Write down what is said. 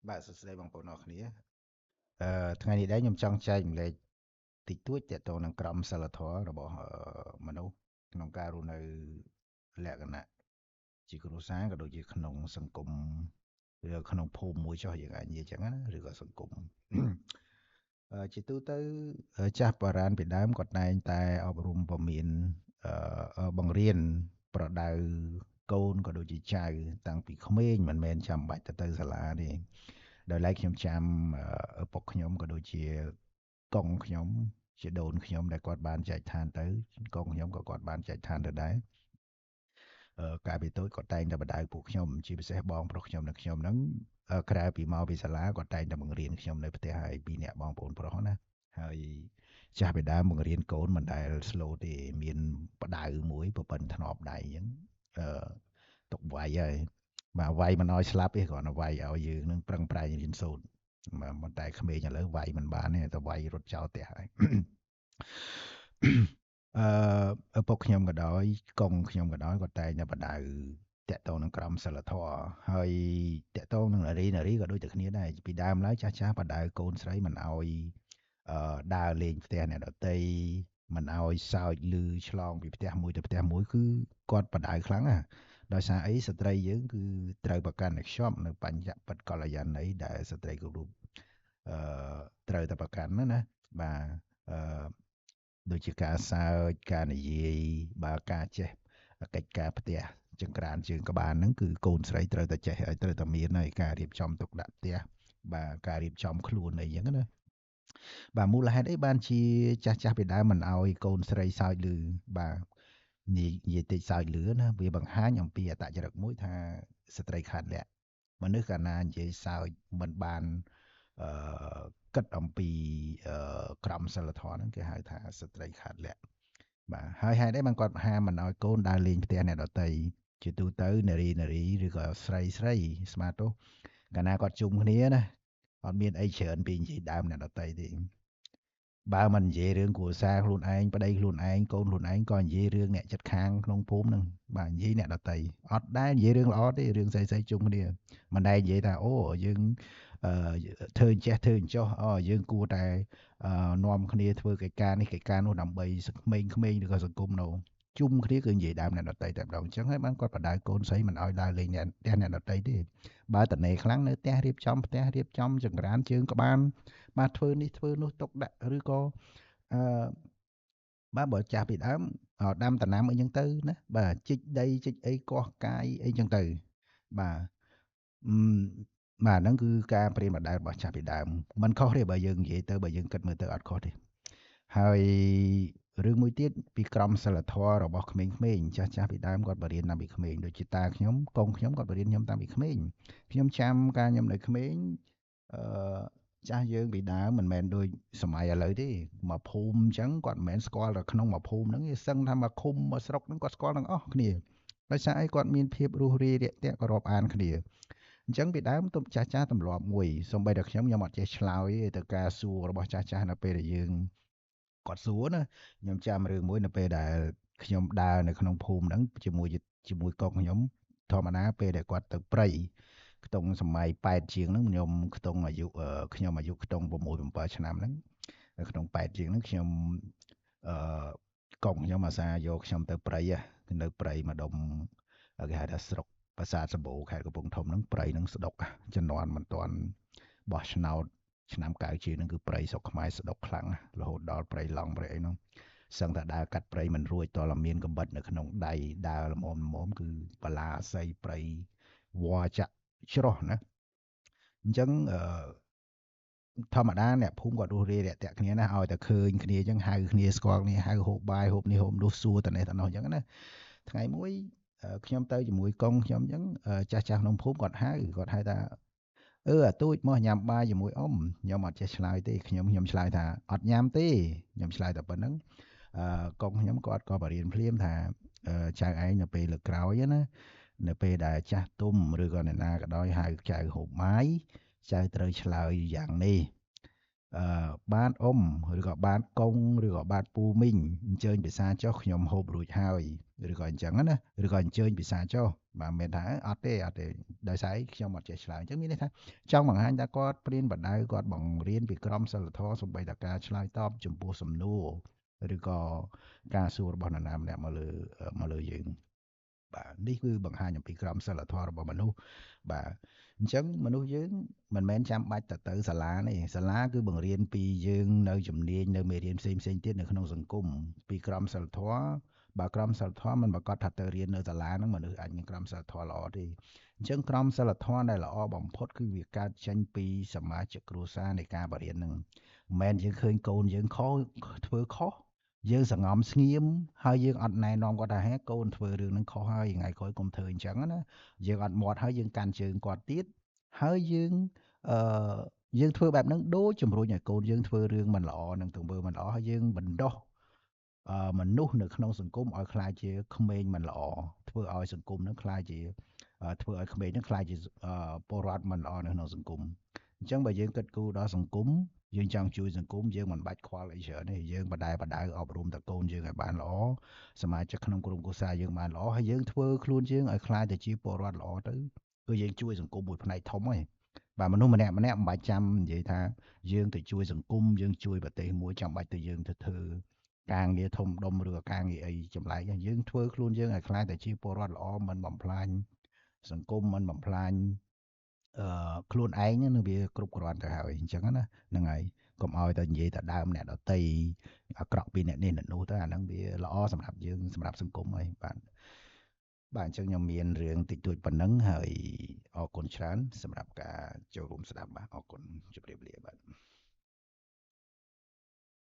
បាទសួស្តីបងប្អូនអរគ្នាអឺថ្ងៃនេះដែរខ្ញុំចង់ចែកម្លែកតិចតួចទាក់ទងនឹងក្រមសីលធម៌របស់មនុស្សក្នុងការរស់នៅលក្ខណៈជាគ្រួសារក៏ដូចជាក្នុងសង្គមឬក្នុងភូមិមួយចុះយើងអាចនិយាយចឹងណាឬក៏សង្គមជាទូទៅចាស់បុរាណពីដើមគាត់តែងតែអប់រំពមានបង្រៀនប្រដៅកូនក៏ដូចជាចៅតាំងពីក្មេងមិនមែនចាំបាច់ទៅសាលាទេដោយឡែកខ្ញុំចាំឪពុកខ្ញុំក៏ដូចជាកងខ្ញុំជាដូនខ្ញុំដែលគាត់បានចែកឋានទៅកងខ្ញុំក៏គាត់បានចែកឋានទៅដែរកាលពីតូចគាត់តែងតែបដៅពួកខ្ញុំជាពិសេសបងប្រុសខ្ញុំនិងខ្ញុំហ្នឹងក្រៅពីមកពីសាលាគាត់តែងតែបង្រៀនខ្ញុំនៅផ្ទះហើយពីរនាក់បងប្អូនប្រុសណាហើយចាស់ពីដើមបង្រៀនកូនមិនដែល slow ទេមានបដៅមួយប្រពន្ធធ្នាប់ដៃអញ្ចឹងអឺទុកវាយហើយបាទវាយមិនឲ្យស្លាប់ទេគ្រាន់តែវាយឲ្យយើងនឹងប្រឹងប្រែងរៀនសូត្របាទប៉ុន្តែក្មេងឥឡូវវាយមិនបានទេតែវាយរត់ចោលផ្ទះហើយអឺឪពុកខ្ញុំក៏ដោយកងខ្ញុំក៏ដោយគាត់តែងតែបដៅតកតងនឹងក្រមសីលធម៌ហើយតកតងនឹងនារីនារីក៏ដូចតែគ្នាដែរពីដើមឡើយចាស់ចាស់បដៅកូនស្រីមិនឲ្យអឺដើរលេងផ្ទះអ្នកដទៃមិនឲ្យសើចលឺឆ្លងពីផ្ទះមួយទៅផ្ទះមួយគឺគាត់បដៅខ្លាំងណាស់ដោយសារអីស្ត្រីយើងគឺត្រូវប្រកាន់ឲ្យខ្ជាប់នៅបញ្ញពិតកល្យាណីដែលស្ត្រីគ្រប់រូបអឺត្រូវតែប្រកាន់ណាណាបាទអឺដូចជាការសើចការនិយាយបើការចេះកិច្ចការផ្ទះចង្ក្រានជើងក្បាលហ្នឹងគឺកូនស្រីត្រូវតែចេះហើយត្រូវតែមានហើយការរៀបចំទុកដាក់ផ្ទះបាទការរៀបចំខ្លួនអីចឹងណាបាទមូលហេតុអីបានជាចាស់ចាស់ពីដើមមិនឲ្យកូនស្រីសើចលឺបាទនិយាយតិចសើចលឺណាវាបង្ហាញអំពីអត្តចរិតមួយថាស្ត្រីខាតលក្ខមនុស្សកាលណានិយាយសើចមិនបានអឺគិតអំពីក្រមសីលធម៌ហ្នឹងគេហៅថាស្ត្រីខាតលក្ខបាទហើយហេតុអីបានគាត់ហាមមិនឲ្យកូនដើរលេងផ្ទះអ្នកដទៃជាទូទៅនារីនារីឬក៏ស្រីស្រីស្មាទោសកាលណាគាត់ជុំគ្នាណាអត់មានអីច្រើនពីនិយាយដើមអ្នកដទៃទេបើមិននិយាយរឿងគ្រួសារខ្លួនឯងប្តីខ្លួនឯងកូនខ្លួនឯងក៏និយាយរឿងអ្នកចិត្តខាងក្នុងភូមិហ្នឹងបាទនិយាយអ្នកដទៃអត់ដែលនិយាយរឿងល្អទេរឿងស្អីស្អីជុំគ្នាមិនដែលនិយាយថាអូយើងធ្វើអញ្ចេះធ្វើអញ្ចោះអូយើងគួរតែនាំគ្នាធ្វើកិច្ចការនេះកិច្ចការនោះដើម្បីក្មេងៗឬក៏សង្គមនោះជុំគ្នាគឺនិយាយដើមអ្នកដទៃតែម្ដងអញ្ចឹងហើយបានគាត់បដៅកូនស្រីមិនឲ្យដើរលេងអ្នកផ្ទះអ្នកដទៃទេបើតនេខ្លាំងនៅផ្ទះរៀបចំផ្ទះរៀបចំចង្ក្រានជើងក្បាលបាទធ្វើនេះធ្វើនោះទុកដាក់ឬក៏អឺបាទបើចាស់ពីដើមដាំតំណាំអីចឹងទៅណាបាទជីកដីជីកអីកោះកាយអីចឹងទៅបាទអឺបាទហ្នឹងគឺការព្រានបដៅរបស់ចាស់ពីដើមមិនខុសទេបើយើងនិយាយទៅបើយើងគិតមើលទៅអត់ខុសទេហើយរឿងមួយទៀតពីក្រមសីលធម៌របស់ក្មេងៗចាស់ចាស់ពីដើមគាត់បរៀនតាំងពីក្មេងដូចជាតាខ្ញុំកងខ្ញុំគាត់បរៀនខ្ញុំតាំងពីក្មេងខ្ញុំចាំកាលខ្ញុំនៅក្មេងអឺចាស់យើងពីដើមមិនមែនដូចសម័យឥឡូវទេមកភូមិអញ្ចឹងគាត់មិនមែនស្គាល់តែក្នុងមួយភូមិហ្នឹងទេសឹងថាមកឃុំមកស្រុកហ្នឹងគាត់ស្គាល់ទាំងអស់គ្នាដោយសារអីគាត់មានភាពរស់រាយរាក់ទាក់ក៏រាប់អានគ្នាអញ្ចឹងពីដើមទុំចាស់ចាស់ទម្លាប់មួយសូម្បីតែខ្ញុំខ្ញុំអត់ចេះឆ្លើយទេទៅការសួររបស់ចាស់ចាស់នៅពេលដែលយើងគាត់សួរណាខ្ញុំចាំរឿងមួយនៅពេលដែលខ្ញុំដើរនៅក្នុងភូមិហ្នឹងជាមួយកុកខ្ញុំធម្មតាពេលដែលគាត់ទៅព្រៃខ្ទង់សម័យ8ជាងហ្នឹងខ្ញុំខ្ទង់អាយុខ្ញុំអាយុខ្ទង់6 7ឆ្នាំហ្នឹងនៅក្នុង8ជាងហ្នឹងខ្ញុំអឺកុកខ្ញុំអាសាយកខ្ញុំទៅព្រៃនៅព្រៃម្ដុំគេហៅថាស្រុកប្រាសាទសម្បូរខេត្តកំពង់ធំហ្នឹងព្រៃហ្នឹងស្ដុកជំនាន់មិនទាន់បោះឆ្នោតឆ្នាំ9ជាងហ្នឹងគឺព្រៃស្រុកខ្មែរស្ដុកខ្លាំងរហូតដល់ព្រៃឡង់ព្រៃអីហ្នឹងសឹងតែដើរកាត់ព្រៃមិនរួចតើមានកំបិតនៅក្នុងដៃដើរល្មមល្មមគឺបលាស័យព្រៃវ៉ាចាក់ច្រោះណាអញ្ចឹងអឺធម្មតាអ្នកភូមិគាត់រស់រាយរាក់ទាក់គ្នាណាឲ្យតែឃើញគ្នាអញ្ចឹងហៅគ្នាស្គាល់គ្នាហៅហូបបាយហូបនេះហូបនោះសួរតនេះតនោះអញ្ចឹងណាថ្ងៃមួយខ្ញុំទៅជាមួយកងខ្ញុំអញ្ចឹងចាស់ចាស់ក្នុងភូមិគាត់ហៅគាត់ហៅថាអឺអាទូចមកញ៉ាំបាយជាមួយអ៊ំខ្ញុំអត់ចេះឆ្លើយទេខ្ញុំឆ្លើយថាអត់ញ៉ាំទេខ្ញុំឆ្លើយតែប៉ុណ្្នឹងអឺកងខ្ញុំគាត់ក៏បរៀនភ្លាមថាចៅឯងនៅពេលលើកក្រោយណានៅពេលដែលចាស់ទុំឬក៏អ្នកណាក៏ដោយហៅចៅហូបបាយចៅត្រូវឆ្លើយយ៉ាងនេះ អឺបាទអ៊ំ ឬក៏បាទកុង ឬក៏បាទពូមីង អញ្ជើញពិសាចុះ ខ្ញុំហូបរួចហើយ ឬក៏អញ្ចឹងណា ឬក៏អញ្ជើញពិសាចុះ បាទ មានថាអត់ទេ អត់ទេ ដោយសារខ្ញុំអត់ចេះឆ្លើយ។ អញ្ចឹងមានន័យថាចង់បង្ហាញថាគាត់ព្រៀនបដៅ គាត់បង្រៀនពីក្រមសីលធម៌ សំបីតការឆ្លើយតបចំពោះសំណួរ ឬក៏ការសួររបស់នរណាម្នាក់មកលើយើង។ បាទ នេះគឺបង្ហាញអំពីក្រមសីលធម៌របស់មនុស្ស។ បាទ អញ្ចឹងមនុស្សយើងមិនមែនចាំបាច់ទៅសាលាទេ សាលាគឺបង្រៀនពីយើងនៅជំនាញ នៅមេរៀនផ្សេងផ្សេងទៀតនៅក្នុងសង្គម ពីក្រមសីលធម៌។ បើក្រមសីលធម៌មិនប្រកាសថាទៅរៀននៅសាលាហ្នឹងមនុស្សអាចមានក្រមសីលធម៌ល្អទេ។ អញ្ចឹងក្រមសីលធម៌ដែលល្អបំផុត គឺវាកើតចេញពីសមាជិកគ្រួសារនៃការបរៀនហ្នឹង។ មិនមែនយើងឃើញកូនយើងខុស ធ្វើខុស យើងសងំស្ងៀម ហើយយើងអត់ណែនាំគាត់ថា ហេ កូនធ្វើរឿងហ្នឹងខុសហើយ ថ្ងៃក្រោយកុំធ្វើអញ្ចឹងណា យើងអត់មាត់ ហើយយើងកាន់ជើងគាត់ទៀត ហើយយើងអឺយើងធ្វើបែបហ្នឹង ដូចជំរុញឲ្យកូនយើងធ្វើរឿងមិនល្អ និងទង្វើមិនល្អ ហើយយើងបណ្ដោះមនុស្សនៅក្នុងសង្គមឲ្យក្លាយជាក្មេងមិនល្អ ធ្វើឲ្យសង្គមហ្នឹងក្លាយជា ធ្វើឲ្យក្មេងហ្នឹងក្លាយជាពលរដ្ឋមិនល្អនៅក្នុងសង្គម។ អញ្ចឹងបើយើងគិតគូរដល់សង្គម យើងចង់ជួយសង្គម យើងមិនបាច់ខ្វល់អីច្រើនទេ យើងបដែបដៅអប់រំតកូនយើងឲ្យបានល្អ សមាជិកក្នុងក្រុមគ្រួសារយើងបានល្អ ហើយយើងធ្វើខ្លួនយើងឲ្យក្លាយទៅជាពលរដ្ឋល្អទៅ គឺយើងជួយសង្គមមួយផ្នែកធំហើយ។ បាទ មនុស្សម្នាក់ម្នាក់មិនបាច់ចាំនិយាយថាយើងទៅជួយសង្គម យើងជួយប្រទេសមួយ ចាំបាច់ទៅយើងទៅធ្វើការងារធំដុំ ឬក៏ការងារអីចម្លែក យើងធ្វើខ្លួនយើងឲ្យក្លាយទៅជាពលរដ្ឋល្អ មិនបំផ្លាញសង្គម មិនបំផ្លាញអឺខ្លួនឯងនឹងវាគ្រប់គ្រាន់ទៅហើយ អញ្ចឹងណា ហ្នឹងហើយ កុំឲ្យតែនិយាយតែដើមអ្នកដតីអាក្រក់ពីអ្នកនេះអ្នកនោះទៅ អាហ្នឹងវាល្អសម្រាប់យើង សម្រាប់សង្គមហើយ។ បាទ អញ្ចឹងខ្ញុំមានរឿងតិចតួចប៉ុណ្ណឹងហើយ អរគុណច្រើនសម្រាប់ការចូលរួមស្ដាប់។ បាទ អរគុណ ជម្រាបលា។ បាទ។